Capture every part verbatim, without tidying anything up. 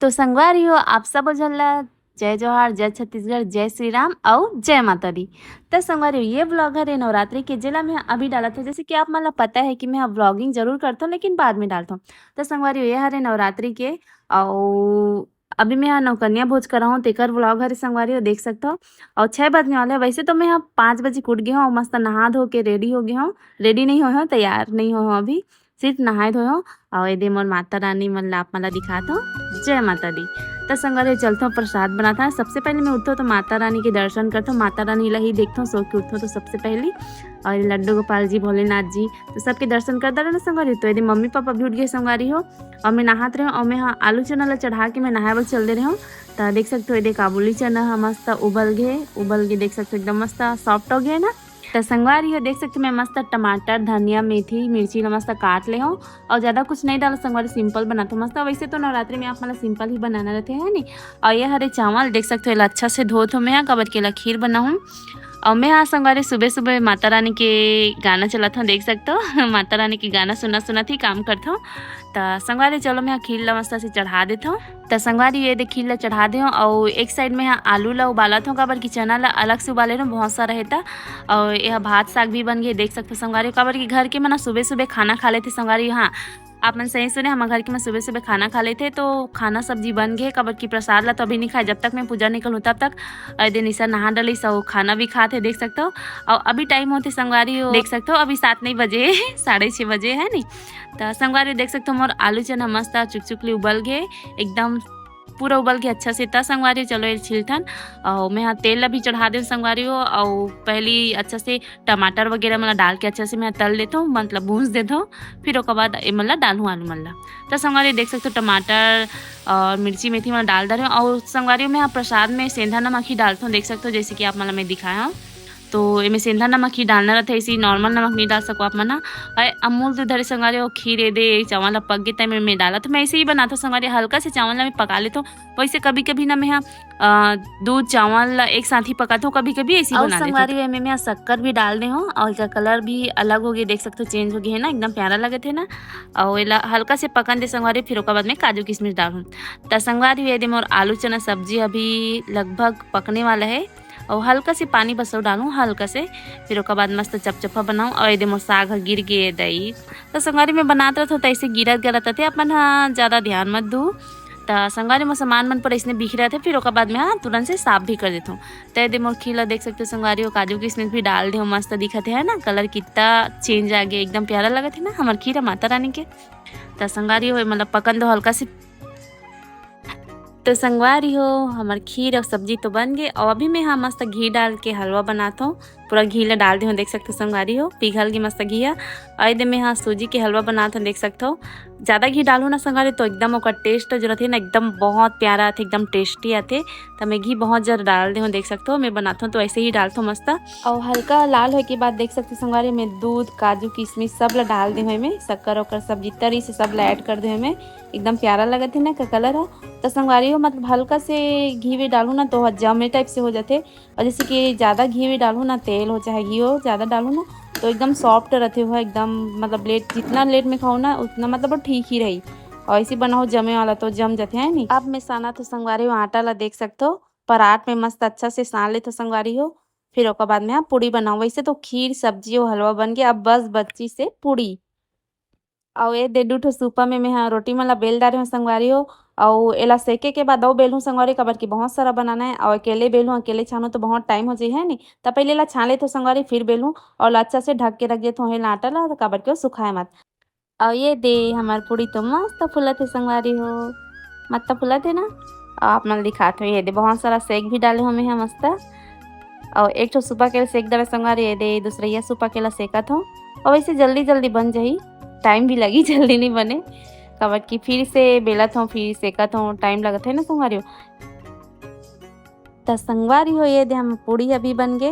तो संगवारी हो, आप सब झन ला जय जोहार, जय छत्तीसगढ़, जय श्री राम अउ जय माता दी। त संगवारी हो, ये vlog हरे नवरात्रि के, जेला मैं अभी डालत हूँ। जैसे कि आप मन ला पता है कि मैं vlogging जरूर करथौं, लेकिन बाद में डालथौं। त संगवारी हो, ये हरे नवरात्रि के, अउ अभी मैं नौकन्या भोज करहूँ, तेकर vlog हरे संगवारी हो, देख सकथो। अउ छः बजने वाले हैं। वैसे तो मैं ह पाँच बजे के उठ गे हूँ, मस्त नहा धो के ready हो गे हूँ। Ready नहीं होए हूँ, तैयार नहीं होए हूँ अभी, सिर्फ नहाए धोए हूँ। अउ एदे मोर माता रानी मन ला आप मन ला दिखात हूँ। जय माता दी। त संगवारी हो, चलथौं प्रसाद बनाथन। सबसे पहले मैं उठथौं तो माता रानी के दर्शन करथौं, माता रानी ला ही देखथौं, सो के उठथौं तो सबसे पहली। अउ लड्डू गोपाल जी, भोलेनाथ जी, तो सबके दर्शन कर डालो ना संगवारी हो। तो एदे मम्मी पापा भी उठ गे संगवारी हो, अउ मैं नहात रहेंव, अउ मैं ह आलू चना ला चढ़ा के मैं नहाए बर चल दे रहेंव। त देख सकथो, एदे काबुली चना ह मस्त उबल गे, उबल गे, देख सकथो एकदम मस्त soft हो गे ना। त संगवारी हो, देख सकथो मैं मस्त टमाटर, धनिया, मेथी, मिर्ची ला मस्त काट ले हूँ, अउ ज्यादा कुछ नहीं डालो संगवारी, simple बनाथौं मस्त। वैसे तो नवरात्रि में आप मन ला simple ही बनाना रहते है नी। अउ ये हरे चावल, देख सकथो एला अच्छा से धोत हूँ मैं ह, काबर के एला खीर बनाहूँ। अउ मैं ह संगवारी सुबह सुबह माता रानी के गाना चलाथौं, देख सकथो माता रानी के गाना सुनत सुनत ही काम करथौं। त संगवारी चलो मैं ह खीर ला मस्त से चढ़ा देथौं। त संगवारी ये दे खीर ला चढ़ा दे हूँ, अउ एक side में ह आलू ला उबालत हूँ, काबर कि चना ला अलग से उबाले रहूँ, बहुत सारा हे त। अउ ये ह भात साग भी बन गे, देख सकथो संगवारी, काबर कि घर के मन ह सुबह सुबह खाना खा लेथे संगवारी। हाँ, आप मन सही सुने, हमर घर के मन सुबह सुबह खाना खा लेथे, तो खाना सब्जी बन गे, काबर कि प्रसाद ला तो अभी नहीं खाए, जब तक मैं पूजा नहीं करूँ तब तक। अउ एदे निशा नहा डलिस अउ खाना भी खात हे, देख सकथो। अउ अभी time होथे संगवारी हो, देख सकथो अभी सात नहीं बजे हे, साढ़े छः बजे है नी। त संगवारी देख सकथो मोर आलू चना मस्त चुकचुक ले उबल गे, एकदम पूरा उबल गे अच्छा से। त संगवारी चलो ये छिलथन, अउ मैं ह तेल ला भी चढ़ा देव संगवारी हो, अउ पहली अच्छा से टमाटर वगैरह मन ला डाल के अच्छा से मैं तल देथौं, मतलब भूंज देथौं। फिर ओकर बाद एमन ला डालहूँ आलू मन ला। त संगवारी देख सकथो टमाटर अउ मिर्ची मेथी मन ला डाल डारे हूँ। अउ संगवारी मैं ह प्रसाद में सेंधा नमक ही डालथौं, देख सकथो जैसे कि आप मन ला मैं दिखाए हूँ। तो एमे सेंधा नमक ही डालना रहथे, ऐसे ही normal नमक नहीं डाल सको आप मन ह। अउ अमूल दूध हरे संगवारी हो, खीर एदे चावल ला पक गे, त मैं डालत हूँ। मैं ऐसे ही बनाथौं संगवारी, हल्का से चावल ला मैं पका लेथौं। वैसे कभी कभी ना मैं ह अ, दूध चावल ला एक साथ ही पकाथौं, कभी कभी ऐसे ही अउ बना लेथौं। संगवारी एमे मैं ह शक्कर भी डाल दे हूँ, अउ एकर colour भी अलग हो गे, देख सकथो change हो गे है ना, एकदम प्यारा लगत है ना। अउ एला हल्का से पकन दे संगवारी, फिर ओकर बाद में काजू किशमिश डालहूँ। त संगवारी एदे मोर आलू चना सब्जी अभी लगभग पकने वाला है, अउ हल्का से पानी बस डालहूँ, हल्का से। फिर ओकर बाद मस्त चपचपा बनाऊँ, अउ एदे मोर साग ह गिर गे दई। त संगवारी मैं बनात रहथौं, त ऐसे गिरत गलत रथे, अपन ह ज्यादा ध्यान मत दू। त संगवारी मोर सामान मन पर अइसने बिखरे रथे, फिर ओकर बाद में ह तुरंत से साफ भी कर देथौं। त एदे मोर खीर ला देख सकथो संगवारी हो, काजू किशमिश भी डाल दे हूँ, मस्त दिखत है ना, colour कितना change आ गे, एकदम प्यारा लगत है ना हमर खीर ह माता रानी के। त संगवारी हो, मतलब पकन दो हल्का से। तो संगवारी हो, हमर खीर अउ सब्जी तो बन गे, अउ अभी मैं ह मस्त घी डाल के हलवा बनाथौं। पूरा घी ला डाल दे हूँ, देख सकथो संगवारी हो, पिघल गे मस्त घी ह। अउ एदे मैं ह सूजी के हलवा बनाथौं, देख सकथो। ज्यादा घी डालहूँ ना संगवारी, तो एकदम ओकर taste जो रथे ना, एकदम बहुत प्यारा आथे, एकदम tasty आथे। त मैं घी बहुत ज्यादा डाल दे हूँ, देख सकथो। मैं बनाथौं तो ऐसे ही डालथौं मस्त। अउ हल्का लाल होए के बाद देख सकथो संगवारी, मैं दूध, काजू, किशमिश सब ला डाल दे हूँ एमे, शक्कर ओकर सब जितना रहिस हे सब ला add कर दे हूँ एमे। एकदम प्यारा लगत है ना एकर colour ह। त संगवारी हो, मतलब हल्का से घी भी डालहूँ ना, तो ओह जमे type से हो जाथे। अउ जैसे कि ज्यादा घी भी डालहूँ ना, तेल हो चाहे घी हो, ज्यादा डालहूँ ना, तो एकदम soft रथे ओह, एकदम मतलब late, जितना late में खाओ ना, उतना मतलब वो ठीक ही रही। अउ ऐसे बनाओ जमे वाला तो जम जाथे, है नी। अब मैं सानथौं संगवारी हो आटा ला, देख सकथो, परात में मस्त अच्छा से सान लेथौं संगवारी हो। फिर ओकर बाद में ह पूड़ी बनाऊँ। वैसे तो खीर, सब्जी अउ हलवा बन गे, अब बस बच्ची से पूड़ी। अउ एदे दू ठो सूपा में मैं ह रोटी मन ला बेल डारे हूँ संगवारी हो। अउ एला सेके के बाद अउ बेलहूँ संगवारी, काबर कि बहुत सारा बनाना है। अउ अकेले बेलहूँ, अकेले छानहूँ तो बहुत time हो जाही, है नी। त पहले एला छान लेथौं संगवारी, फिर बेलहूँ। अउ एला अच्छा से ढक के रख देथौं एला आटा ला, काबर कि वो सुखाए मत। अउ एदे हमर पूड़ी तो मस्त फूलत हे संगवारी हो, मस्त फूलत हे ना। अउ आप मन ल दिखात हूँ, एदे बहुत सारा सेक भी डाले हूँ मैं ह मस्त। अउ एक ठो सूपा के सेक डारे संगवारी, एदे दूसरइया सूपा के ला सेकत हूँ। अउ ऐसे जल्दी जल्दी बन जाही, time भी लगी, जल्दी नहीं बने, काबर कि फिर से बेलत हूँ, फिर सेकत हूँ, time लगत है ना संगवारी हो। त संगवारी हो, एदे हमर पूड़ी अभी बन गे,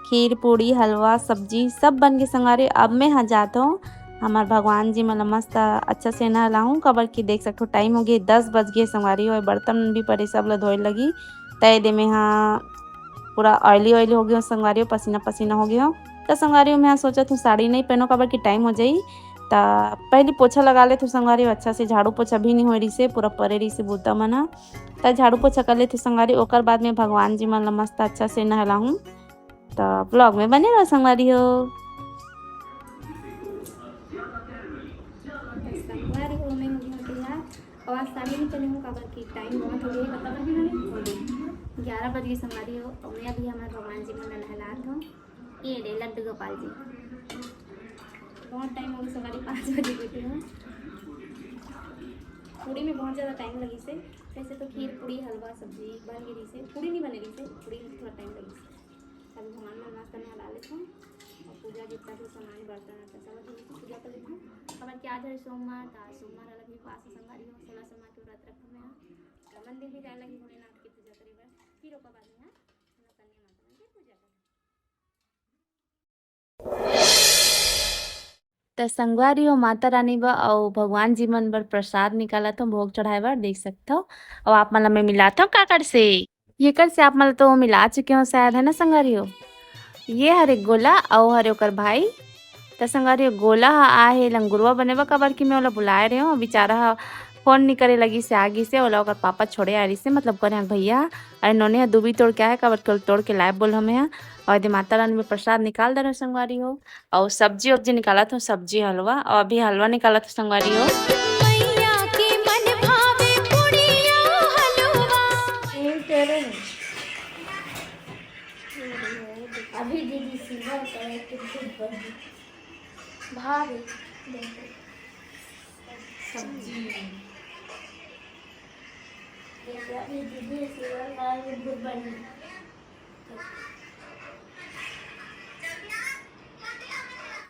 खीर, पूड़ी, हलवा, सब्जी सब बन गे संगवारी। अब मैं ह जात हूँ हमर भगवान जी मन ला मस्त अच्छा से नहलाहूँ, काबर कि देख सकथो time हो गे, दस बज गे संगवारी हो, बर्तन भी परे, सब ला धोए लगी। त एदे मैं ह पूरा oily oily हो गे हूँ संगवारी हो, पसीना पसीना हो गे हूँ। त संगवारी हो, मैं ह सोचत हूँ साड़ी नहीं पहनो, काबर कि time हो जाही। त त पहली पोछा लगा लेथों संगवारी हो, अच्छा से झाड़ू पोछा भी नहीं होए रहिसे, पूरा परे रहिसे बूता मन ह। त झाड़ू पोछा कर लेथों संगवारी, ओकर बाद में भगवान जी मन ला मस्त अच्छा से नहलाहूँ। त vlog में बने रहो संगवारी हो। संगवारी हो, मैं हूँ बिहार। अउ आज साड़ी नहीं पहने हूँ, काबर कि time बहुत हो गया, ग्यारह बज गए संगवारी हो। अउ मैं अभी हमारे भगवान जी मन ला नहलात हूँ। ये रे लड्डू गोपाल जी, बहुत time हो गया संगवारी, पाँच बजे उठी हूँ। पूड़ी में बहुत ज़्यादा time लगिसे, वैसे तो खीर, पूड़ी, हलवा, सब्जी बन गई रहिसे, पूड़ी नहीं बने रहिसे, पूड़ी में थोड़ा time लगिसे। अभी भगवान मन मस्त नहला लेथों अउ पूजा जितना भी सामान, बर्तन, वर्तन सब अभी पूजा कर लेथों। काबर कि आज हरे सोमवार, त आज सोमवार वाला भी उपास है संगवारी हो, सोलह सोमवार के व्रत रखा मैं। त मंदिर भी जाए लगी भोलेनाथ की पूजा करे बर, फिर ओकर बाद में यहाँ नौकन्या माता मन के पूजा करना। त संगवारी हो, माता रानी बर अउ भगवान जी मन बर प्रसाद निकालत हूँ भोग चढ़ाए बर, देख सकथव। अउ आप मन ला मैं मिलात हूँ काकर से, येकर से आप मन ला तो मिला चुके हो शायद, है ना संगवारी हो। ये हरे गोला अउ हरे ओकर भाई। त संगवारी हो, गोला ह आए हे लंगुरवा बने बर, काबर कि मैं ओला बुलाए रहे हूँ, बेचारा ह फोन नहीं करे लगिसे, आ गिसे, ओला ओकर पापा छोड़े आ रहिसे, मतलब करे भैया ह। अरे नोनी ह दूबी तोड़ के आए, काबर के ओला तोड़ के लाए बोल हमें ह। अउ एदे माता रानी में प्रसाद निकाल दे रहे संगवारी हो, अउ सब्जी उब्जी निकालत हूँ, सब्जी हलवा, अउ अभी हलवा निकालत हूँ संगवारी हो। मैया के मन भावे पूड़िया हलवा। अभी दीदी सिल्वर कलर के बहुत बड़ी भारी सब्जी। देखिए, अभी दीदी सिल्वर कलर के बहुत बड़ी।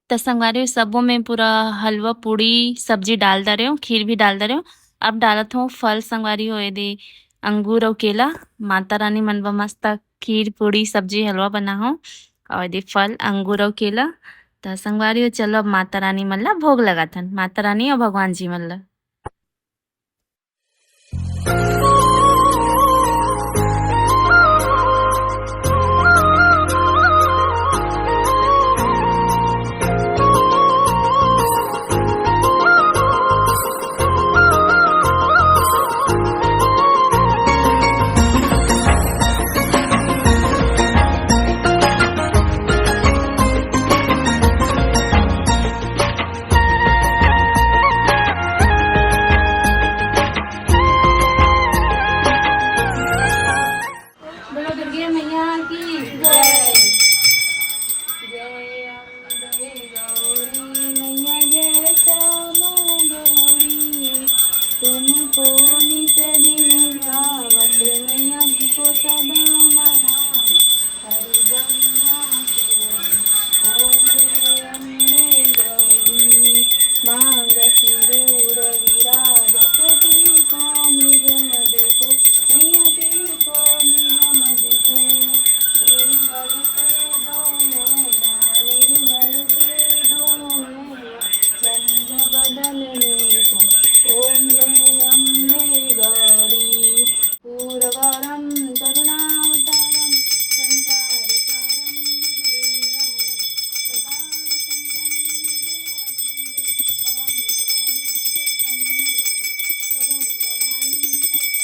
त संगवारी हो, सबो में पूरा हलवा, पूड़ी, सब्जी डाल दे रहे हो, खीर भी डाल दे रहे हो। अब डालत हूँ फल संगवारी हो, एदे अंगूर अउ केला। माता रानी मन बर मस्त खीर, पूड़ी, सब्जी, हलवा बना हो, अउ एदे फल, अंगूर अउ केला। त संगवारी हो, चलो अब माता रानी मन ला भोग लगाथन, माता रानी अउ भगवान जी मन ला। बोलो दुर्गे मैया की जय। जय अम्बे गौरी मैया, जय श्यामा गौरी। तुमको नित दिन गावत मैया जी को सदा मनावत। हरि ब्रह्मा शिव ओम जय अम्बे गौरी। मांग सिंदूर विराजत टीको मृग मद को। मैया टीको मृग मद को। निर्मल से दो नैना, निर्मल से दो नैना, चंद्र बदन में को। ओम जय अम्बे गौरी। पूर्वरं करुणावतारं संसारसारं भुजगेन्द्रहारं सदा वसन्तं हृदयारविन्दे। भवं भवानी सहितं नमामि, भवं भवानी सहितं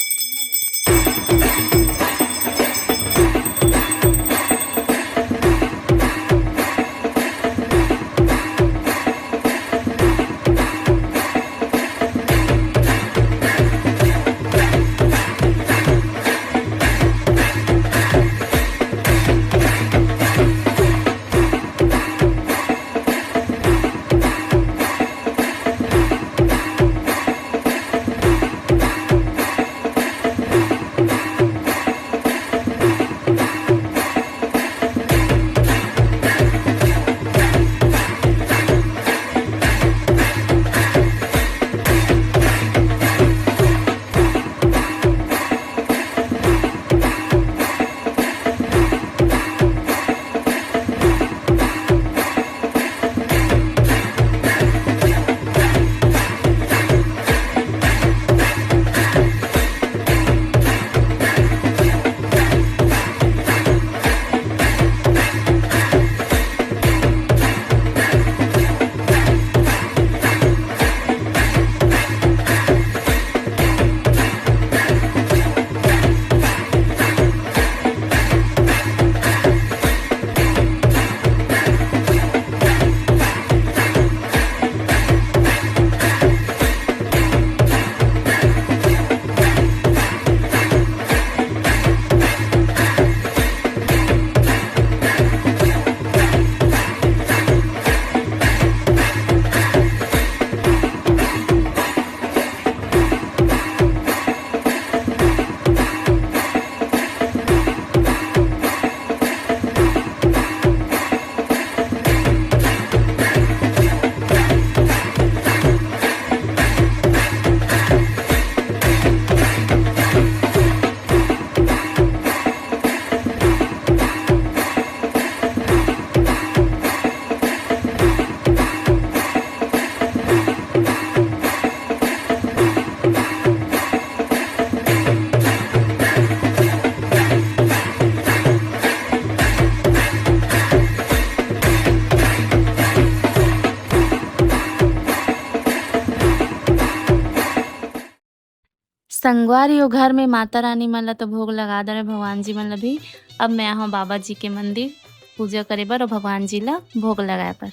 संगवारी हो, घर में माता रानी मन ला तो भोग लगा दे रहे, भगवान जी मन ला भी। अब मैं आहूँ बाबा जी के मंदिर पूजा करे बर और भगवान जी ला भोग लगाए बर।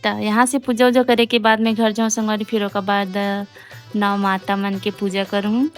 त यहाँ से पूजा उजा करे के बाद मैं घर जाऊँ संगवारी, फिर ओकर बाद नौ माता मन के पूजा करूँ।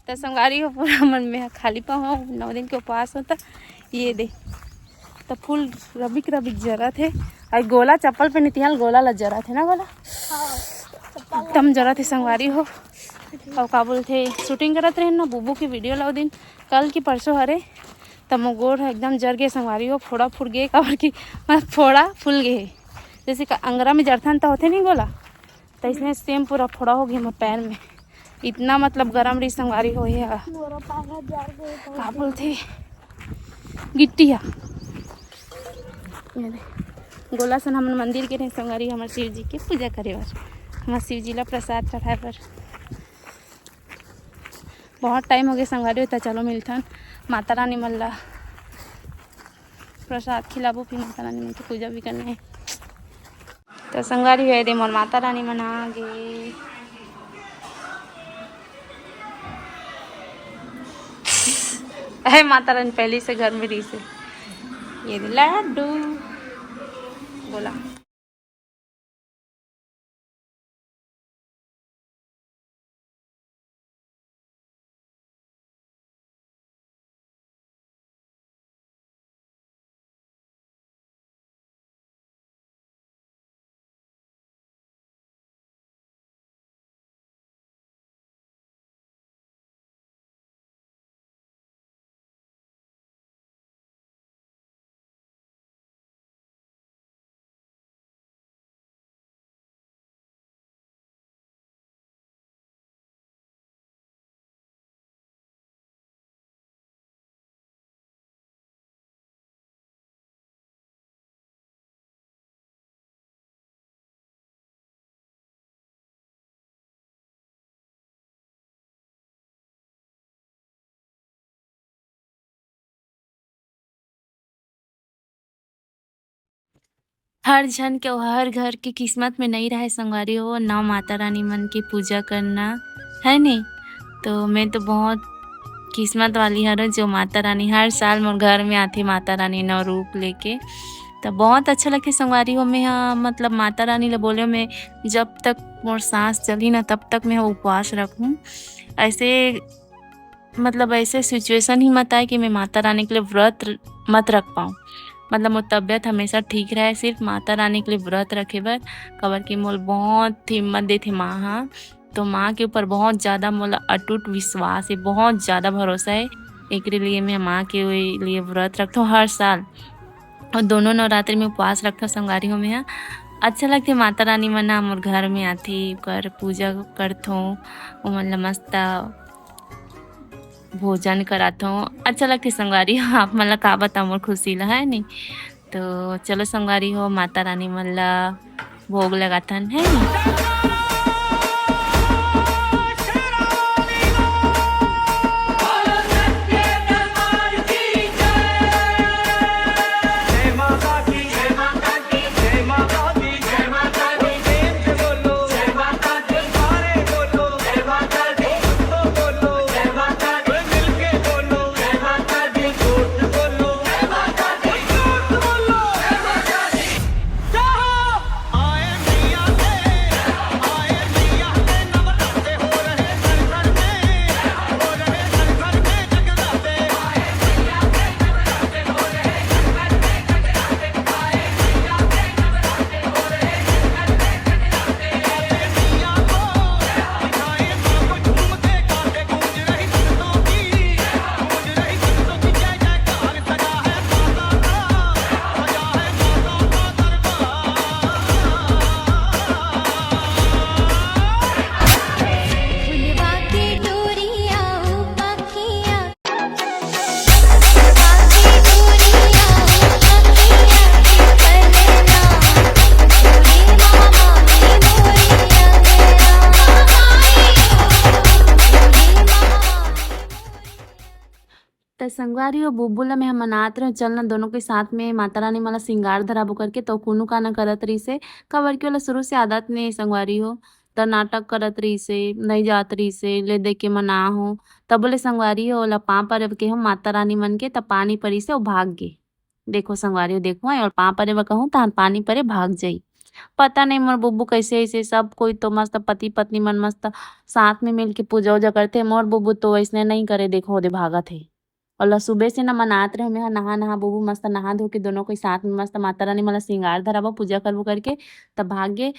त संगवारी हो, पूरा मन में खाली पाँव हूँ, नौ दिन के उपवास होता। ये दे, त फूल रबिक रबिक जरत हे। अउ गोला चप्पल पे नितिहाल गोला ला जरत हे ना गोला। एकदम जरत हे संगवारी हो। अउ का बोलथे, शूटिंग करत रहे ना बुबू के वीडियो ला ओ दिन, कल की परसों हरे, त मोर गोड़ ह एकदम जर गे संगवारी हो, फोड़ा फूट गे, काबर कि मैं फोड़ा फूल गे हे। जैसे का अंगरा में जरथन त होथे नहीं गोला, त इसने सेम पूरा फोड़ा हो गया मोर पैर में। इतना मतलब गरम रही संगवारी हो हे। मोरो पैर ह जर गे हे, का बोलथे, गिट्टी ह। ये दे, गोला सन हमन मंदिर गे रहे संगवारी, हमर शिव जी के पूजा करे बर, हमर शिव जी ला प्रसाद चढ़ाए बर। बहुत टाइम हो गया संगवारी हो, त चलो मिलथन माता रानी मन ला प्रसाद खिलाबो, फिर माता रानी मन के पूजा भी करना है। त संगवारी हो, ये दे मोर माता रानी मन आ गे। हे माता रानी पहले से घर में रही से। ये दे लड्डू। बोला। हर झन के, हर घर के किस्मत में नहीं रहे संगवारी हो, नौ माता रानी मन के पूजा करना, है नहीं? तो मैं तो बहुत किस्मत वाली हरों, जो माता रानी हर साल मोर घर में आथे, माता रानी नौ रूप लेके। तो बहुत अच्छा लगथे संगवारी हो। मैं ह, मतलब, माता रानी ले बोले, मैं जब तक मोर सांस चली ना, तब तक मैं ह उपवास रखूँ। ऐसे, मतलब, ऐसे सिचुएशन ही मत आए कि मैं माता रानी के लिए व्रत र-, मत रख पाऊँ। मतलब, मोर तबीयत हमेशा ठीक रहे, सिर्फ माता रानी के लिए व्रत रखे बर, काबर कि मोला बहुत हिम्मत देथे माँ ह। तो माँ के ऊपर बहुत ज़्यादा मोला अटूट विश्वास है, बहुत ज़्यादा भरोसा है। एकरे लिए मैं माँ के लिए व्रत रखथों हर साल, और दोनों नवरात्रि में उपवास रखथों संगवारी हो मैं ह। अच्छा लगथे, माता रानी मन ह मोर घर में आथे, ओकर पूजा करथों, ओमन ला मस्त भोजन करात हूँ। अच्छा लगथे संगवारी हो, आप मन ला का बताओ मोर खुशी ला, है नी? तो चलो संगवारी हो, माता रानी मन ला भोग लगाथन, है नी? त संगवारी हो, बुब्बू ला मैं ह मनात रहेंव, चल ना दोनों के साथ में माता रानी मन ला सिंगार धराबो करके, तो कोनो का ना करत रहिसे, काबर कि ओला शुरू से आदत नहीं संगवारी हो, त नाटक करत रहिसे, नहीं जात रहिसे, ले दे के मना हो, तब बोले संगवारी हो, ओला पाँव परे के हम माता रानी मन के, त पाँव नहीं परिसे, वो भाग गे। देखो संगवारी हो, देखो, और पाँव परे बर कहूँ, तहन पाँव नहीं परे, भाग जाई। पता नहीं मोर बुब्बू कैसे ऐसे, सब कोई तो मस्त पति पत्नी मन मस्त साथ में मिल के पूजा उजा करथे, मोर बुब्बू तो वैसने नहीं करे, देखो ओदे भागत हे। ओला सुबह से ना मनात रहे, मैं ह नहा नहा बुब्बू मस्त नहा धो के दोनों कोई साथ में मस्त माता रानी मन ला सिंगार धराबो, पूजा करबो करके, तब भाग गे।